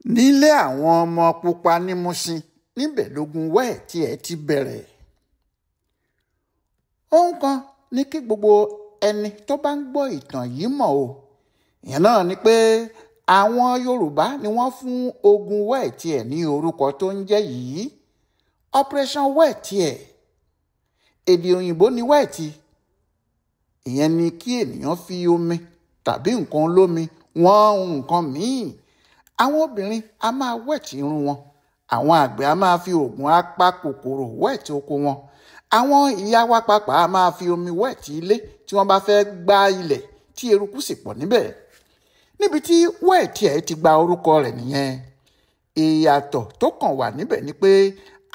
Nílé àwọn ọmọ pupa ní Mushin, níbẹ̀ lógun Wẹ́ẹ̀tiẹ̀ ti bẹ̀rẹ̀. Ohun kan ní kí gbogbo ẹni tó bá ń gbọ́ ìtàn yìí mọ̀ o. Ìyẹn náà ni pé àwọn Yorùbá ni wọ́n fún ogun Wẹ́ẹ̀tiẹ̀ ní orúkọ tó ń jẹ́ yìí, Operation Wẹ́ẹ̀tiẹ̀. Èdè òyìnbó ni wẹ́ẹ̀tì. Ìyẹn ni kí ènìyàn fi omi tàbí nǹkan olómi wọ́n nǹkan míì. Àwọn obìnrin a máa wẹ̀tì irun wọn. Àwọn àgbẹ̀ a máa fi oògùn apakòkòrò wẹ̀tì oko wọn. Àwọn ìyá wa pàápàá a máa fi omi wẹ̀tì ilé tí wọ́n bá fẹ́ gbá ilẹ̀ tí eruku sì pọ̀ níbẹ̀. Níbi tí Wẹ́ẹ̀tiẹ̀ ti gba orúkọ rẹ̀ nìyẹn. Ìyàtọ̀ tó kàn wà níbẹ̀ ni pé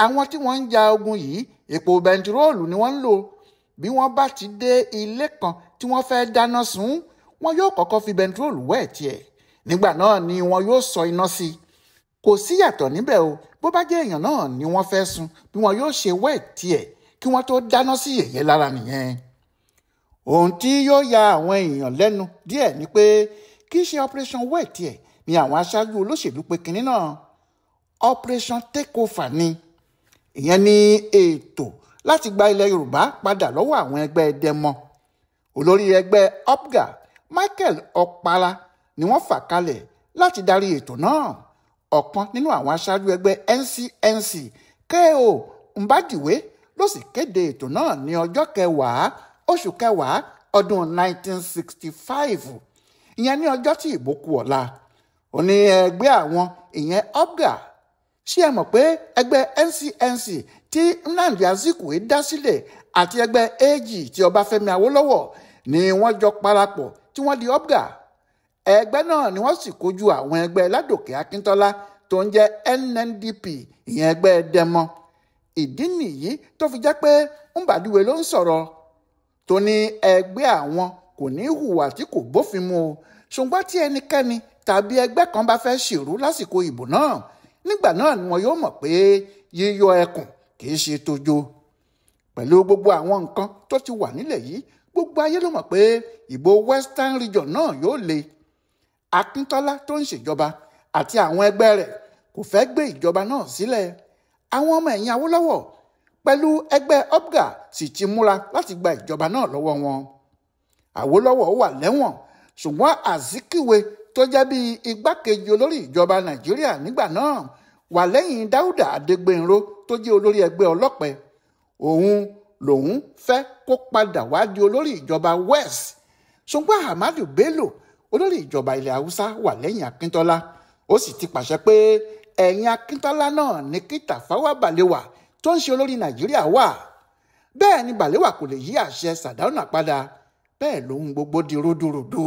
àwọn tí wọ́n ń ja ogun yìí, epo bẹntiróòlù ni wọ́n ń lò. Bí wọ́n bá ti dé ilé kan tí wọ́n fẹ́ dáná sun, wọn yóò kọ́kọ́ fi bẹntiróòlù wẹ̀tì ẹ̀. Nígbà náà ni wọn yóò sọ iná sí i. Kò síyàtọ̀ níbẹ̀ o. Bó bá jẹ́ èèyàn náà ni wọ́n fẹ́ sun, bí wọn yóò ṣe wẹ̀tì ẹ̀ kí wọ́n tó dáná sí yẹ̀yẹ́ lára nìyẹn. Ohun tí yóò ya àwọn èèyàn lẹ́nu díẹ̀ ni pé kì í ṣe Operation Wẹ́ẹ̀tiẹ̀ ni àwọn aṣáájú olóṣèlú pe kinní náà. Operation Takeover ni. Ìyẹn ni ètò láti gba ilẹ̀ Yorùbá padà lọ́wọ́ àwọn ẹgbẹ́ dẹmọ. Olórí ẹgbẹ́ UPGA, Michael Okpara, ni wọ́n fà kalẹ̀ láti darí ètò náà. Ọ̀kan nínú àwọn aṣáájú ẹgbẹ́ NCNC, K.O. Mbadiwe, ló sì kéde ètò náà ní ọjọ́ kẹwàá oṣù kẹwàá ọdún 1965. Ìyẹn ní ọjọ́ tí ìbò kù ọ̀la. Ó ní ẹgbẹ́ àwọn, ìyẹn UPGA. Ṣé ẹ mọ̀ pé ẹgbẹ́ NCNC tí Nnamdi Azikiwe dá sílẹ̀ àti ẹgbẹ́ AG tí Ọbáfẹ́mi Awólọ́wọ̀ ni wọ́n jọ parapọ̀ tí wọ́n di UPGA. Ẹgbẹ́ náà ni wọ́n sì kojú àwọn ẹgbẹ́ Ládòkè Akíntọ́lá tó ń jẹ́ NNDP, ìyẹn ẹgbẹ́ dẹmọ. Ìdí nìyí tó fi jẹ́ pé Mbadiwe ló ń sọ̀rọ̀ tó ní ẹgbẹ́ àwọn kò ní hùwà tí kò bófin mu o. Ṣùgbọ́n tí ẹnikẹ́ni tàbí ẹgbẹ́ kan bá fẹ́ ṣèrú lásìkò ìbò náà, nígbà náà ni wọn yóò mọ̀ pé yíyọ ẹkùn kì í ṣe tójó. Pẹ̀lú gbogbo àwọn nǹkan tó ti wà nílẹ̀ yìí, gbogbo ayé ló mọ̀ pé ìbò Western Region náà yóò le. Akíntọ́lá tó ń ṣèjọba àti àwọn ẹgbẹ́ rẹ̀ kò fẹ́ gbé ìjọba náà sílẹ̀. Àwọn ọmọ ẹ̀yìn Awólọ́wọ̀ pẹ̀lú ẹgbẹ́ UPGA sì ti múra láti gba ìjọba náà lọ́wọ́ wọn. Awólọ́wọ̀ wà lẹ́wọ̀n, ṣùgbọ́n Azikiwe tó jẹ́ bí igbákejì olórí ìjọba Nàìjíríà nígbà náà wà lẹ́yìn Dáúdà Adégbénró tó jẹ́ olórí ẹgbẹ́ ọlọ́pẹ. Òun lòun fẹ́ kó padà wá di olórí ìjọba West. Ṣùgbọ́n Ahmadu Bello, olórí ìjọba ilẹ̀ Haúsá, wà lẹ́yìn Akíntọ́lá. Ó sì ti pàṣẹ pé ẹ̀yìn Akíntọ́lá náà ní kí Tafawa Balewa tó ń ṣe olórí Nàìjíríà wà. Bẹ́ẹ̀ ni Balewa kò lè yí àṣẹ Sardauna padà. Bẹ́ẹ̀ lóhun gbogbo di rúdurùdu.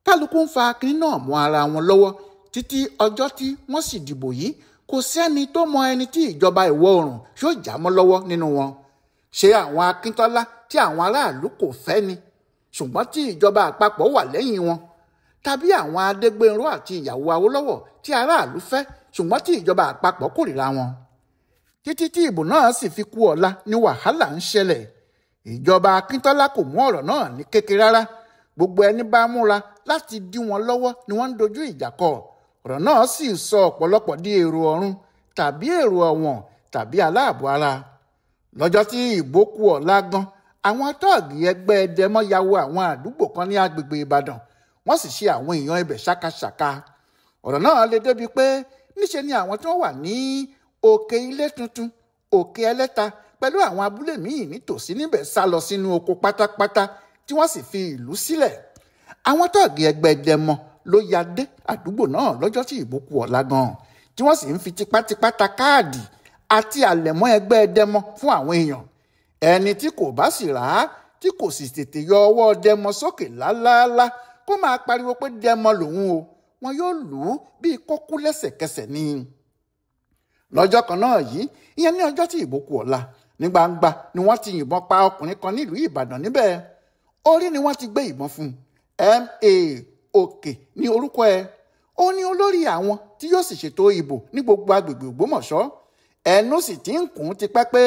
Kálukú ń fa kinní náà mọ́ ara wọn lọ́wọ́ títí ọjọ́ tí wọ́n sì dìbò yìí. Kò sẹ́ni tó mọ ẹni tí ìjọba ìwọ̀ oòrùn yóò já mọ́ lọ́wọ́ nínú wọn. Ṣé àwọn Akíntọ́lá tí àwọn aráàlú kò fẹ́ ni, ṣùgbọ́n tí ìjọba àpapọ̀ wà lẹ́yìn wọn, tàbí àwọn Adégbénró àti ìyàwó Awólọ́wọ̀ tí aráàlú fẹ́ ṣùgbọ́n tí ìjọba àpapọ̀ kórìíra wọn. Títí tí ìbò náà sì fi kú ọ̀la ni wàhálà ń ṣẹlẹ̀. Ìjọba Akíntọ́lá kò mú ọ̀rọ̀ náà ní kékeré rárá. Gbogbo ẹni bá múra láti dí wọn lọ́wọ́ ni wọ́n ń dojú ìjà kọ. Ọ̀rọ̀ náà sì sọ ọ̀pọ̀lọpọ̀ di èrò ọ̀run tàbí èrò ọ̀wọ̀n tàbí aláàbọ̀ ara. Lọ́jọ́ tí ìbò kù ọ̀la gan, àwọn tọ́ọ̀gì ẹgbẹ́ dẹmọ́ ya wọ àwọn àdúgbò kan ní agbègbè Ìbàdàn. Wọ́n sì ṣe àwọn èèyàn ibẹ̀ ṣákaṣàka. Ọ̀rọ̀ náà le débi pé níṣe ni àwọn tí wọ́n wà ní Òkè Ilé Tuntun, Òkè Ẹlẹ́ta pẹ̀lú àwọn abúlé míì nítòsí níbẹ̀ sá lọ sínú oko pátápátá tí wọ́n sì fi ìlú sílẹ̀. Àwọn tọ́ọ̀gì ẹgbẹ́ dẹmọ ló ya dé àdúgbò náà lọ́jọ́ tí ìbò kù ọ̀la gan, tí wọ́n sì ń fi tipátipá ta káàdì àti àlẹ̀mọ́ ẹgbẹ́ dẹmọ fún àwọn èèyàn. Ẹni tí kò bá sì rà á, tí kò sì tètè yọ ọwọ́ dẹmọ sókè lálálá kó máa pariwo pé dẹmọ lòun o, wọn yóò lù ú bíi kókú lẹ́sẹ̀kẹsẹ̀ ni. Lọ́jọ́ kan náà yìí, ìyẹn ní ọjọ́ tí ìbò kù ọ̀la, ní gbangba ni wọ́n ti yìnbọn pa ọkùnrin kan nílùú Ìbàdàn níbẹ̀. Orí ni wọ́n ti gbé ìbọn fún un. M.A. Òkè ní orúkọ ẹ̀. Ó ní olórí àwọn tí yóò sì ṣètò ìbò ní gbogbo agbègbè Ògbómọ̀ṣọ́. Ẹnu sì ti ń kùn tipẹ́ pé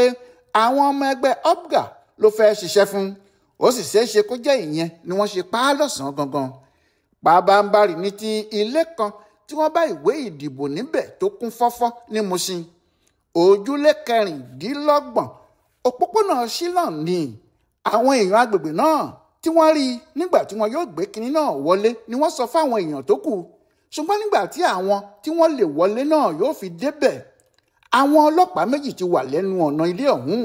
àwọn ọmọ ẹgbẹ́ UPGA ló fẹ́ ṣiṣẹ́ fún. Ó sì ṣeé ṣe kó jẹ́ ìyẹn ni wọ́n ṣe pa á lọ́sàn-án gangan. Pabambarì ní ti ilé kan tí wọ́n bá ìwé ìdìbò níbẹ̀ tó kún fọ́fọ́ ní Mushin. Ojúlé 26 òpópónà Shillong ni àwọn èèyàn agbègbè náà tí wọ́n rí nígbà tí wọ́n yóò gbé kinní náà wọlé ni wọ́n sọ fáwọn èèyàn tó kù. Ṣùgbọ́n nígbà tí àwọn tí wọ́n lè wọlé náà yóò fi débẹ̀, àwọn ọlọ́pàá 2 ti wà lẹ́nu ọ̀nà ilé ọ̀hún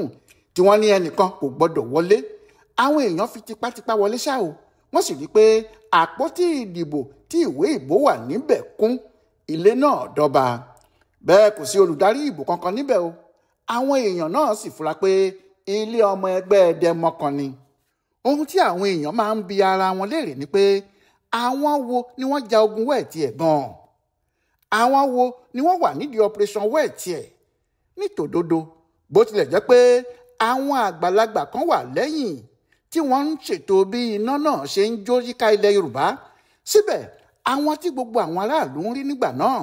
tí wọ́n ní ẹnìkan kò gbọ́dọ̀ wọlé. Àwọn èèyàn fi tipátipá wọlé ṣá o, wọ́n sì rí i pé àpótí ìdìbò tí ìwé ìbò wà níbẹ̀ kún ilé náà dọ́ba. Bẹ́ẹ̀ kò sí olùdarí ìbò kankan níbẹ̀ o. Àwọn èèyàn náà sì fura pé ilé ọmọ ẹgbẹ́ dẹmọ kan ni. Ohun tí àwọn èèyàn máa ń bi ara wọn léèrè ni pé àwọn wo ni wọ́n ja ogun wẹ́ẹ̀tì ẹ̀ gan-an? Àwọn wo ni wọ́n wà nídìí operation wẹ́ẹ̀tì ẹ̀? Nítòdodo, bó tilẹ̀ jẹ́ pé àwọn àgbàlagbà kan wà lẹ́yìn tí wọ́n ń ṣètò bí iná náà ṣe ń jó yíká ilẹ̀ Yorùbá, síbẹ̀ àwọn tí gbogbo àwọn aráàlú ń rí nígbà náà,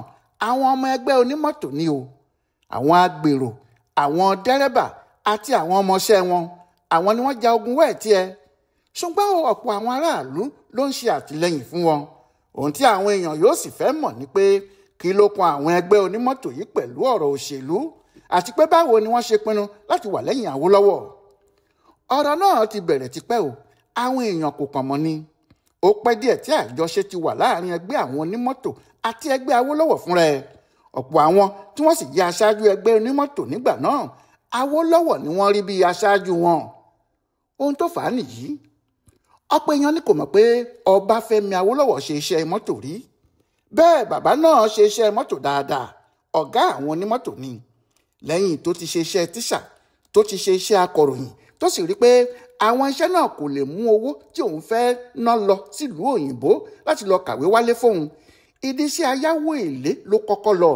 àwọn ọmọ ẹgbẹ́ onímọ́tò ni o, àwọn agbèrò, àwọn dẹ́rẹ́bà àti àwọn ọmọọṣẹ́ wọn, àwọn ni wọ́n ja ogun wẹ́ẹ̀tì ẹ̀. Ṣùgbọ́n ọ̀pọ̀ àwọn aráàlú ló ń ṣe àtìlẹ́yìn fún wọn. Ohun tí àwọn èèyàn yóò sì fẹ́ mọ̀ ni pé kí ló kan àwọn ẹgbẹ́ onímọ́tò yìí pẹ̀lú ọ̀rọ̀ òṣèlú, àti pé báwo ni wọ́n ṣe pinnu láti wà lẹ́yìn Awólọ́wọ̀. Ọ̀rọ̀ náà ti bẹ̀rẹ̀ tipẹ́ o, àwọn èèyàn kò kàn mọ́ ni. Ó pẹ́ díẹ̀ tí àjọṣe ti wà láàrin ẹgbẹ́ àwọn onímọ́tò àti ẹgbẹ́ Awólọ́wọ̀ fúnra ẹ̀. Ọ̀pọ̀ àwọn tí wọ́n sì jẹ́ aṣáájú ẹgbẹ́ onímọ́tò nígbà náà, Awólọ́wọ̀ ni wọ́n rí bí aṣáájú wọn. Ohun tó fà á nìyí. Ọ̀pọ̀ èèyàn ni kò mọ̀ pé Ọbáfẹ́mi Awólọ́wọ̀ ṣe iṣẹ́ mọ́tò rí. Bẹ́ẹ̀ bàbá náà ṣe iṣẹ́ mọ́tò dáadáa, ọ̀gá àwọn onímọ́tò ni. Lẹ́yìn tó ti ṣe iṣẹ́ tíṣà, tó ti ṣe iṣẹ́ akọ̀ròyìn, tó sì rí pé àwọn iṣẹ́ náà kò lè mú owó tí òun fẹ́ ná lọ sílùú òyìnbó láti lọ kàwé wálé fóun, ìdí iṣẹ́ ayáwó èlé ló kọ́kọ́ lọ.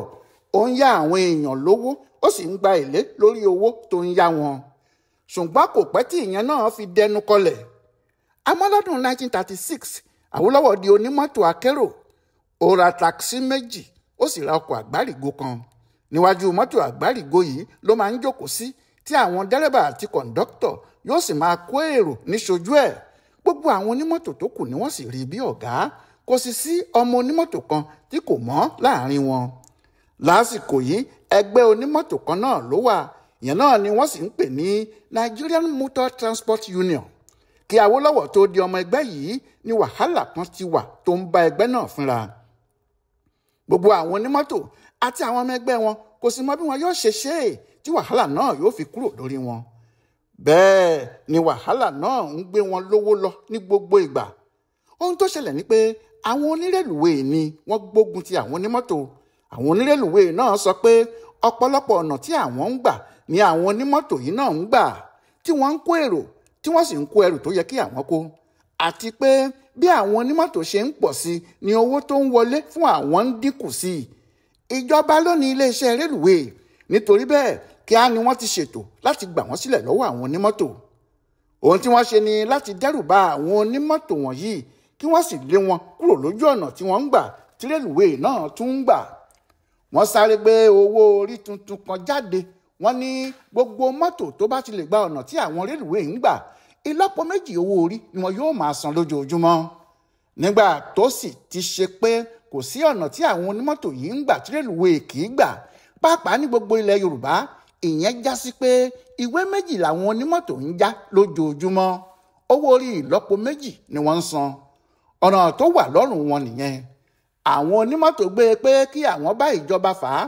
Ó ń yá àwọn èèyàn lówó, ó sì ń gba èlé lórí owó tó ń yá wọn. Ṣùgbọ́n kò pẹ́ tí ìyẹn náà fi dẹnu kọlẹ̀. Àmọ́ lọ́dún 1936, Awólọ́wọ̀ di onímọ́tò akérò. Ó ra takisí 2, ó sì ra ọkọ̀ àgbárígò kan. Níwájú mọ́tò àgbárígò yìí ló máa ń jókòó sí, tí àwọn dẹ́rẹ́bà àti kọ̀ǹdọ́tọ̀ yóò sì máa kó èrò níṣojú ẹ̀. Gbogbo àwọn onímọ́tò tó kù ni wọ́n sì rí bí ọ̀gá. Kò sì sí ọmọ onímọ́tò kan tí kò mọ̀ láàrin wọn. Lásìkò yìí, ẹgbẹ́ onímọ́tò kan náà ló wà. Ìyẹn náà ni wọ́n sì ń pè ní Nigerian Motor Transport Union. Kí Awólọ́wọ̀ tó di ọmọ ẹgbẹ́ yìí ni wàhálà kan ti wà tó ń bá ẹgbẹ́ náà fínra. Gbogbo àwọn onímọ́tò àti àwọn ọmọ ẹgbẹ́ wọn kò sì mọ bí wọn yóò ṣe ṣe é tí wàhálà náà yóò fi kúrò lórí wọn. Bẹ́ẹ̀ ni wàhálà náà ń gbé wọn lówó lọ ní gbogbo ìgbà. Ohun tó ṣẹlẹ̀ ni pé àwọn onírèlúwèé ni wọ́n gbógun ti àwọn onímọ́tò. Àwọn onírèlúwèé náà sọ pé ọ̀pọ̀lọpọ̀ ọ̀nà tí àwọn ń gbà ni àwọn onímọ́tò yìí náà ń gbà, tí wọ́n ń kó èrò, tí wọ́n sì ń kó ẹrù tó yẹ kí àwọn kó, àti pé bí àwọn onímọ́tò ṣe ń pọ̀ sí ni owó tó ń wọlé fún àwọn ń dínkù sí i. Ìjọba ló ní iléeṣẹ́ rélùwéè, nítorí bẹ́ẹ̀ kíá ni wọ́n ti ṣètò láti gbà wọ́n sílẹ̀ lọ́wọ́ àwọn onímọ́tò. Ohun tí wọ́n ṣe ni láti dẹ́rù ba àwọn onímọ́tò wọ̀nyí kí wọ́n sì lé wọn kúrò lójú ọ̀nà tí wọ́n ń gbà tí rélùwéè náà tún ń gbà. Wọ́n sáré gbé owó orí tuntun kan jáde. Wọ́n ní gbogbo mọ́tò tó bá ti lè gba ọ̀nà tí àwọn rélùwéè ń gbà, ìlọ́po méjì owó orí ni wọn yóò máa san lójoojúmọ́. Nígbà tó sì ti ṣe pé kò sí ọ̀nà tí àwọn onímọ́tò yìí ń gbà tí rélùwéè kì í gbà, pàápàá ní gbogbo ilẹ̀ Yorùbá, ìyẹn já sí pé ìwé méjì làwọn onímọ́tò ń já lójoojúmọ́. Owó orí ìlọ́po méjì ni wọ́n ń san. Ọ̀nà tó wà lọ́rùn wọn nìyẹn. Àwọn onímọ́tò gbé e pé kí àwọn bá ìjọba fà á.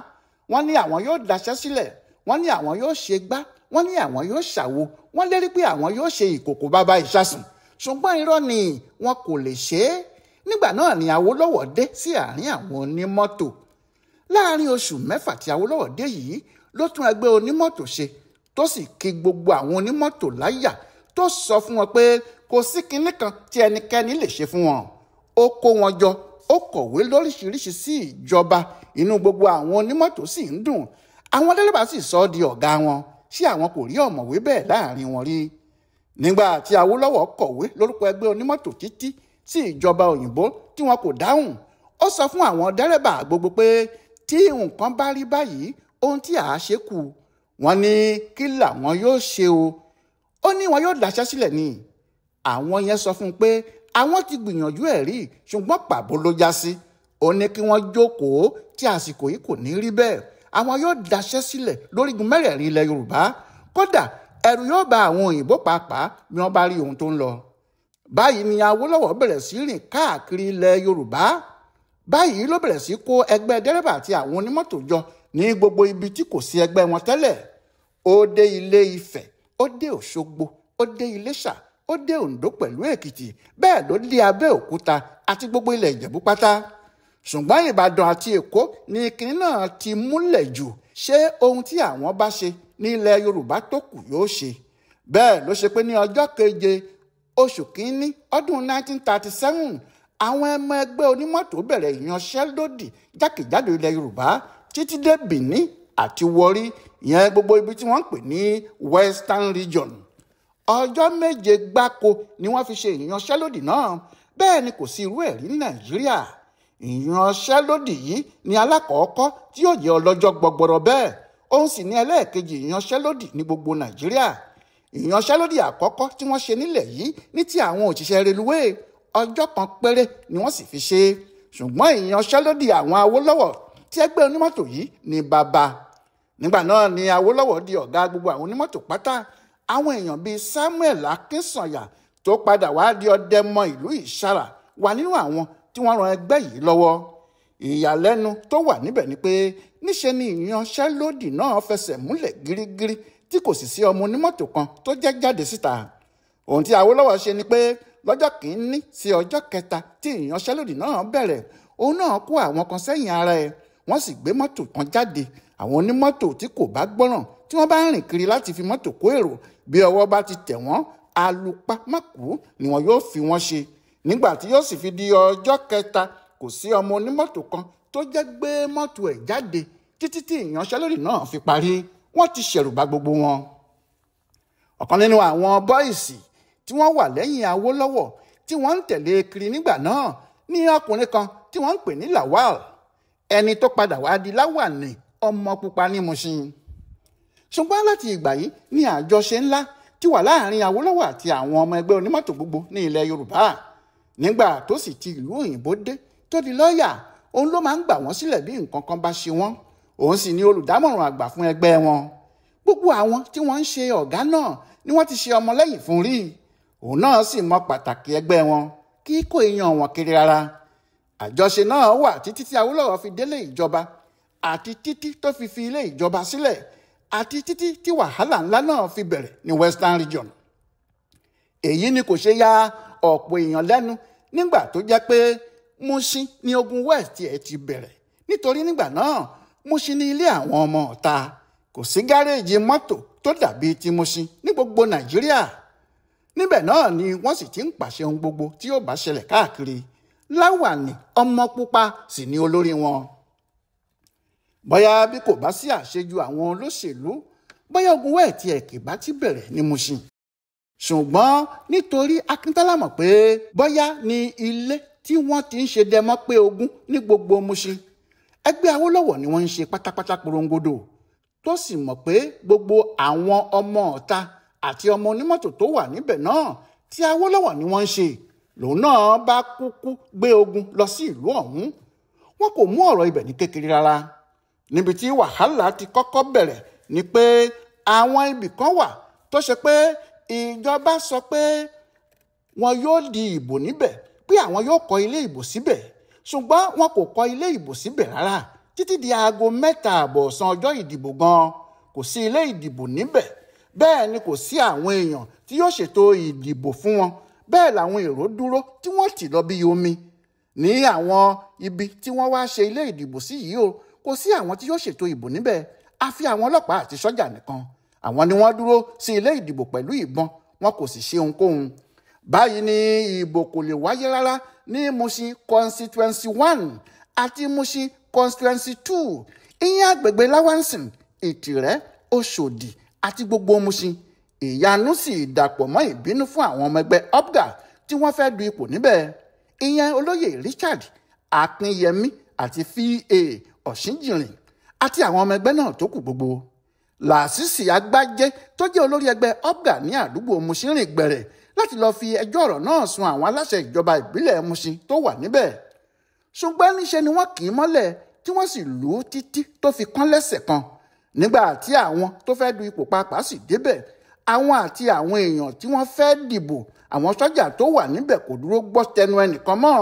Wọ́n ní àwọn yóò daṣẹ́ sílẹ̀, wọ́n ní àwọn yóò ṣe gbá, wọ́n ní àwọn yóò ṣàwo, wọ́n lérí pé àwọn yóò ṣe ìkòkò bàbá ìṣasùn. Ṣùgbọ́n irọ́ ni, wọn kò lè ṣe é. Nígbà náà ni Awólọ́wọ̀ dé sí àárín àwọn onímọ́tò. Láàárín oṣù 6 tí Awólọ́wọ̀ dé yìí ló tún ẹgbẹ́ onímọ́tò ṣe, tó sì kì gbogbo àwọn onímọ́tò láyà, tó sọ fún wọn pé kò sí kinní kan tí ẹnikẹ́ni lè ṣe fún wọn. Ó kó wọn jọ, ó kọ̀wé lóríṣiríṣi sí ìjọba, inú gbogbo àwọn onímọ́tò sì ń dùn. Àwọn dẹ́rẹ́bà sì sọ ọ́ di ọ̀gá wọn. Ṣé àwọn kò rí ọ̀mọ̀wé bẹ́ẹ̀ láàrin wọn rí? Nígbà tí Awólọ́wọ̀ kọ̀wé lórúkọ ẹgbẹ́ onímọ́tò títí sí ìjọba òyìnbó tí wọn kò dáhùn, ó sọ fún àwọn dẹ́rẹ́bà gbogbo pé tí nǹkan bá rí báyìí, ohun tí à á ṣe kù. Wọ́n ní kí làwọn yóò ṣe o. Ó ní wọn yóò daṣẹ́ sílẹ̀ ni. Àwọn yẹn sọ fún un pé àwọn ti gbìyànjú ẹ̀ rí, ṣùgbọ́n pàbó ló já sí. Ó ní kí wọ́n jókòó tí àsìkò yìí kò ní rí bẹ́ẹ̀. Àwọn yóò daṣẹ́ sílẹ̀ lórígun mẹ́rẹ̀ẹ̀rin ilẹ̀ Yorùbá. Kódà ẹ̀rù yóò ba àwọn òyìnbó pàápàá bí wọ́n bá rí ohun tó ń lọ. Báyìí ni Awólọ́wọ̀ bẹ̀rẹ̀ sí rìn káàkiri ilẹ̀ Yorùbá. Báyìí ló bẹ̀rẹ̀ sí kó ẹgbẹ́ dẹ́rẹ́bà àti àwọn onímọ́tò jọ ní gbogbo ibi tí kò sí ẹgbẹ́ wọn tẹ́lẹ̀. Ó dé Ilé Ifẹ̀, ó dé Òṣogbo, ó dé Iléṣà, ó dé Oǹdó pẹ̀lú Èkìtì, bẹ́ẹ̀ ló dé Abẹ́òkúta àti gbogbo ilẹ̀ Ìjẹ̀bú pátá. Ṣùgbọ́n Ìbàdàn àti Èkó ni kinní náà ti múlẹ̀ jù. Ṣé ohun tí àwọn bá ṣe ní ilẹ̀ Yorùbá tó kù yóò ṣe? Bẹ́ẹ̀ ló ṣe pé ní ọjọ́ keje oṣù kínní ọdún 1937 àwọn ọmọ ẹgbẹ́ onímọ́tò bẹ̀rẹ̀ ìyanṣẹ́lódì jákèjádò ilẹ̀ Yorùbá títí dé Benin àti Warri, ìyẹn gbogbo ibi tí wọ́n ń pè ní Western Region. Ọjọ́ méje gbáko ni wọ́n fi ṣe ìyanṣẹ́lódì náà. Bẹ́ẹ̀ ni kò sí irú ẹ̀ rí ní Nàìjíríà. Ìyanṣẹ́lódì yìí ni alákọ̀ọ́kọ́ tí yóò jẹ́ ọlọ́jọ́ gbọgbọrọ bẹ́ẹ̀. Òun sì ní ẹlẹ́ẹ̀kejì ìyanṣẹ́lódì ní gbogbo Nàìjíríà. Ìyanṣẹ́lódì àkọ́kọ́ tí wọ́n ṣe nílẹ̀ yìí ní ti àwọn òṣìṣẹ́ reluwé, ọjọ́ kan péré ni wọ́n sì fi ṣe. Ṣùgbọ́n ìyanṣẹ́lódì àwọn Awólọ́wọ̀ tí ẹgbẹ́ onímọ́tò yìí ní bàbá. Nígbà náà ni Awólọ́wọ̀ di ọ̀gá gbogbo àwọn onímọ́tò pátá. Àwọn èèyàn bíi Samuel Akínsànyà tó padà wá di ọdẹmọ ìlú Ìṣàrà wà nínú àwọn tí wọ́n ran ẹgbẹ́ yìí lọ́wọ́. Ìyàlẹ́nu tó wà níbẹ̀ ni pé níṣe ni ìyanṣẹ́lódì náà fẹsẹ̀ múlẹ̀ gírígírí tí kò sì sí ọmọ onímọ́tò kan tó jẹ́ jáde síta. Ohun tí Awólọ́wọ̀ ṣe ni pé lọ́jọ́ kìíní sí ọjọ́ kẹta tí ìyanṣẹ́lódì náà bẹ̀rẹ̀, òun náà kó àwọn kan sẹ́yìn ara ẹ̀, wọ́n sì gbé mọ́tò kan jáde. Àwọn onímọ́tò tí kò bá gbọ́ràn tí wọ́n bá ń rìn kiri láti fi mọ́tò kó èrò, bí ọwọ́ bá ti tẹ̀ wọ́n, alupámákú ni wọn yóò fi wọ́n ṣe. Nígbà tí yóò sì fi di ọjọ́ kẹta, kò sí ọmọ onímọ́tò kan tó jẹ́ gbé mọ́tò ẹ̀ jáde títí tí ìyanṣẹ́lódì náà fi parí. Wọ́n ti ṣẹ̀rùbà gbogbo wọn. Ọ̀kan nínú àwọn bọ́ìsì tí wọ́n wà lẹ́yìn Awólọ́wọ̀ tí wọ́n ń tẹ̀lé kiri nígbà náà ní ọkùnrin kan tí wọ́n ń pè ní Lawal, ẹni tó padà wá di Láwàní ọmọ pupa ní Mushin. Ṣùgbọ́n láti ìgbà yìí ní àjọṣe ńlá ti wà láàrin Awólọ́wọ̀ àti àwọn ọmọ ẹgbẹ́ onímọ́tò gbogbo ní ilẹ̀ Yorùbá. Nígbà tó sì ti ìlú òyìnbó dé tó di lọ́ọ̀yà, òun ló máa ń gbà wọ́n sílẹ̀ bí nǹkan kan bá ṣe wọ́n. Òun sì ni olùdámọ̀ràn àgbà fún ẹgbẹ́ wọn. Gbogbo àwọn tí wọ́n ń ṣe ọ̀gá náà ni wọ́n ti ṣe ọmọlẹ́yìn fún rí. Òun náà sì mọ pàtàkì ẹgbẹ́ wọn, kí kò yan wọn kiri rárá. Àjọṣe náà wà títí tí Awólọ́wọ̀ fi délé ìjọba, àti títí tó fi fi ilé ìjọba sílẹ̀, àti títí tí wàhálà ńlá náà fi bẹ̀rẹ̀ ní Western Region. Èyí ni kò ṣe ya ọ̀pọ̀ èèyàn lẹ́nu nígbà tó jẹ́ pé Mushin ni ogun West ẹ̀ ti bẹ̀rẹ̀. Nítorí nígbà náà Mushin ní ilé àwọn ọmọ ọ̀ta. Kò sí gáréèjì mọ́tò tó dàbí ti Mushin ní gbogbo Nàìjíríà. Níbẹ̀ náà ni wọ́n sì ti ń pàṣẹ ohun gbogbo tí yóò bá ṣẹlẹ̀ káàkiri. Láwàní ọmọ pupa sì ni olórí wọn. Bóyá bí kò bá sí àṣejù àwọn olóṣèlú, bóyá ogun West ẹ̀ kì bá ti bẹ̀rẹ̀ ní Mushin. Ṣùgbọ́n nítorí Akíntọ́lá mọ̀ pé bóyá ní ilé tí wọ́n ti ń ṣe dẹmọ́ pé ogun ní gbogbo Mushin, ẹgbẹ́ Awólọ́wọ̀ ni wọ́n ń ṣe pátápátá porongodo, tó sì mọ̀ pé gbogbo àwọn ọmọ ọ̀ta àti ọmọ onímọ́tò tó wà níbẹ̀ náà tí Awólọ́wọ̀ ni wọ́n ń ṣe, lòun náà bá kúkú gbé ogun lọ sí ìlú ọ̀hún. Wọn kò mú ọ̀rọ̀ ibẹ̀ ní kékeré rárá. Níbi tí wàhálà ti kọ́kọ́ bẹ̀rẹ̀ ni pé àwọn ibì kan wà tó ṣe pé ìjọba sọ pé wọn yóò di ìbò níbẹ̀, pé àwọn yóò kọ́ ilé ìbò síbẹ̀. Ṣùgbọ́n wọn kò kọ́ ilé ìbò síbẹ̀ rárá títí di aago 3:30 ọ̀sán ọjọ́ ìdìbò gan. Kò sí ilé ìdìbò níbẹ̀, bẹ́ẹ̀ ni kò sí àwọn èèyàn tí yóò ṣètò ìdìbò fún wọn. Bẹ́ẹ̀ làwọn èrò dúró tí wọ́n tì lọ bí omi ní àwọn ibi tí wọ́n wá ṣe ilé ìdìbò sí yìí o. Kò sí àwọn tí yóò ṣètò ìbò níbẹ̀, àfi àwọn ọlọ́pàá àti sọ́jà nìkan. Àwọn ni wọ́n dúró sí ilé ìdìbò pẹ̀lú ìbọn, wọn kò sì ṣe ohunkóhun. Báyìí ni ìbò kò lè wáyé rárá ní Mushin constituency 1 àti Mushin constituency 2, ìyẹn agbègbè Láwánsìn, Ìtìrẹ́, Òṣòdì àti gbogbo Mushin. Ìyanu sì dàpọ̀ mọ́ ìbínú fún àwọn ọmọ ẹgbẹ́ UPGA tí wọ́n fẹ́ du ipò níbẹ̀, ìyẹn olóyè Richard Akínyẹmí àti V.A. Ọ̀ṣínjìrìn àti àwọn ọmọ ẹgbẹ́ náà tó kù gbogbo. Làṣìṣì Àgbájé tó jẹ́ olórí ẹgbẹ́ UPGA ní àdúgbò Mushin rìn gbẹ̀rẹ̀ láti lọ́ọ́ fi ẹjọ́ ọ̀rọ̀ náà sun àwọn aláṣẹ ìjọba ìbílẹ̀ Mushin tó wà níbẹ̀. Ṣùgbọ́n níṣe ni wọ́n kì í mọ́lẹ̀ tí wọ́n sì lù ú títí tó fi kán lẹ́sẹ̀ kan. Nígbà tí àwọn tó fẹ́ du ipò pàápàá sì débẹ̀, àwọn àti àwọn èèyàn tí wọ́n fẹ́ dìbò, àwọn sọ́jà tó wà níbẹ̀ kò dúró gbọ́ tẹnu ẹnìkan mọ́.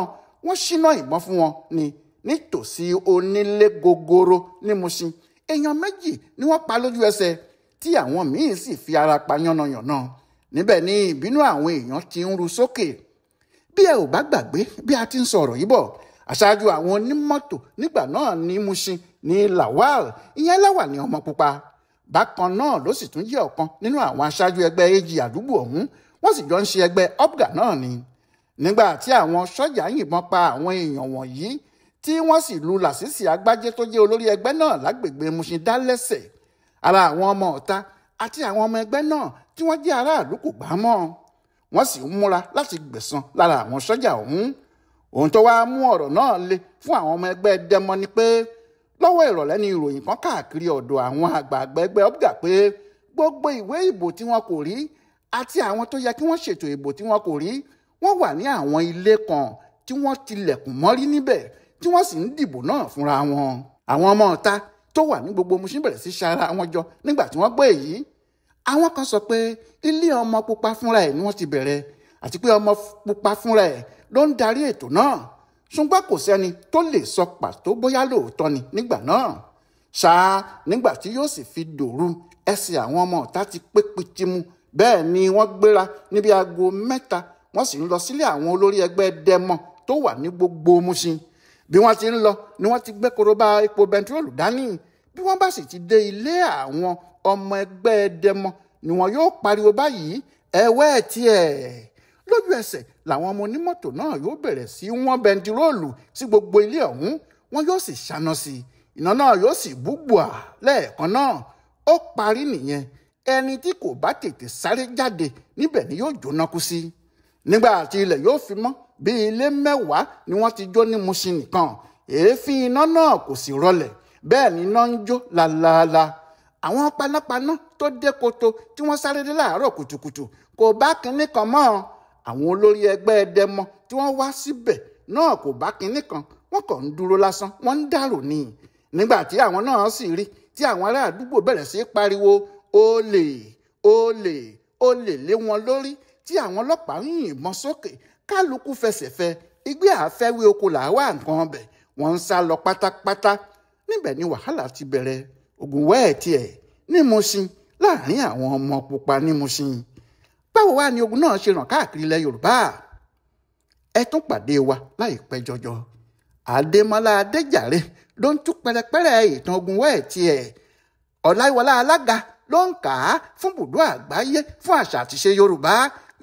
Wọ́n ṣínà ìbọn fún wọn ni nítòsí onílé gogoro ní Mushin. Èèyàn 2 ni wọ́n pa lójú ẹsẹ̀ tí àwọn míín sì fi ara pa yánnayànna. Níbẹ̀ ni ìbínú àwọn èèyàn ti ń ru sókè. Bí ẹ ò bá gbàgbé bí a ti ń sọ̀rọ̀ yìí bọ̀, aṣáájú àwọn onímọ́tò nígbà náà ní Mushin ní Lawal, ìyẹn Láwàní ọmọ pupa. Bákan náà ló sì tún jẹ́ ọ̀kan nínú àwọn aṣáájú ẹgbẹ́ AG àdúgbò ọ̀hún, wọ́n sì jọ ń ṣe ẹgbẹ́ OPGA náà ni. Nígbà tí àwọn sọ́jà yìnbọn pa àwọn èèyàn wọ̀nyí tí wọ́n sì lu Làṣìṣì Àgbájé tó jẹ́ olórí ẹgbẹ́ náà lágbègbè Mushin dá lẹ́sẹ̀, ara àwọn ọmọ ọ̀ta àti àwọn ọmọ ẹgbẹ́ náà tí wọ́n jẹ́ aráàlú kò gbà mọ́. Wọ́n sì ń múra láti gbẹ̀san lára àwọn sọ́jà ọ̀hún. Ohun tó wáá mú ọ̀rọ̀ náà le fún àwọn ọmọ ẹgbẹ́ dẹmọ ni pé lọ́wọ́ ìrọ̀lẹ́ ni ìròyìn kan káàkiri ọ̀dọ̀ àwọn àgbààgbà ẹgbẹ́ OPGA pé gbogbo ìwé ìbò tí wọn kò rí àti àwọn tó yẹ kí wọ́n ṣètò ìbò tí wọn kò rí, wọ́n wà ní àwọn ilé kan tí wọ́n tilẹ̀kùn mọ́rí níbẹ̀ tí wọ́n sì ń dìbò náà fúnra wọn. Àwọn ọmọ ọ̀ta tó wà ní gbogbo Mushin bẹ̀rẹ̀ sí ṣara wọn jọ nígbà tí wọ́n gbọ́ èyí. Àwọn kan sọ pé ilé ọmọ pupa fúnra ẹ̀ ni wọ́n ti bẹ̀rẹ̀, àti pé ọmọ pupa fúnra ẹ̀ ló ń darí ètò náà. Ṣùgbọ́n kò sẹ́ni tó lè sọ pàtó bóyá lóòótọ́ ni nígbà náà. Ṣáá nígbà tí yóò sì fi dòru, ẹsẹ̀ àwọn ọmọ ọ̀tá ti pé pitimu. Bẹ́ẹ̀ ni wọ́n gbéra níbi aago 3, wọ́n sì ń lọ sílé àwọn olórí ẹgbẹ́ dẹmọ tó wà ní gbogbo Mushin. Bí wọ́n ti ń lọ ni wọ́n ti gbé korobá epo bẹntiróòlù dání. Bí wọ́n bá sì ti dé ilé àwọn ọmọ ẹgbẹ́ dẹmọ ni wọn yóò pariwo báyìí, ẹ̀wẹ́ tiẹ̀. Lójú ẹsẹ̀ làwọn ọmọ onímọ́tò náà yóò bẹ̀rẹ̀ sí wọ́n bẹntiróòlù sí gbogbo ilé ọ̀hún, wọn yóò sì ṣáná sí i, iná náà yóò sì bú gbùà lẹ́ẹ̀kan náà. Ó parí nìyẹn. Ẹni tí kò bá tètè sáré jáde níbẹ̀ ni yóò jóná kú sí. Nígbà tí ilẹ̀ yóò fi mọ́, bí ilé 10 ni wọ́n ti jó ní Mushin nìkan. Èéfín iná náà kò sì rọlẹ̀, bẹ́ẹ̀ ni iná ń jó lálaalà. Àwọn panápaná tó dé koto tí wọ́n sáré dé láàárọ̀ kùtùkùtù kò bá kinní kan mọ́. Àwọn olórí ẹgbẹ́ dẹmọ tí wọ́n wá síbẹ̀ náà kò bá kinní kan, wọ́n kàn ń dúró lásán, wọ́n ń dàrò ni. Nígbà tí àwọn náà sì rí tí àwọn ará àdúgbò bẹ̀rẹ̀ sí pariwo olè olè olè lé wọn lórí, tí àwọn ọlọ́pàá ń yìnbọn sókè, kálukú fẹsẹ̀fẹ, igbé àfẹ́wé oko làwa nǹkan ọbẹ̀, wọ́n ń sá lọ pátápátá. Níbẹ̀ ni wàhálà ti bẹ̀rẹ̀. Ogun wẹ́ẹ̀tì ẹ̀ ní Mushin láàrin àwọn ọmọ pupa ní Mushin. Báwo wá ni ogun náà ṣe ràn káàkiri ilẹ̀ Yorùbá? Ẹ tún pàdé wa láìpẹ́ jọjọ. Adémọ́lá Adéjàre ló ń tú pẹrẹpẹrẹ ìtàn ogun wẹ́ẹ̀tì ẹ̀. Ọláyíwọlá Alága ló ń kà á fún bùdó àgbáyé fún àṣà àtiṣe Yorùbá,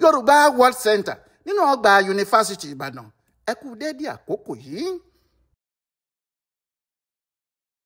Yorùbá World Center nínú ọgbà Yunifásítì Ìbàdàn. Ẹ kú déédéé àkókò yìí.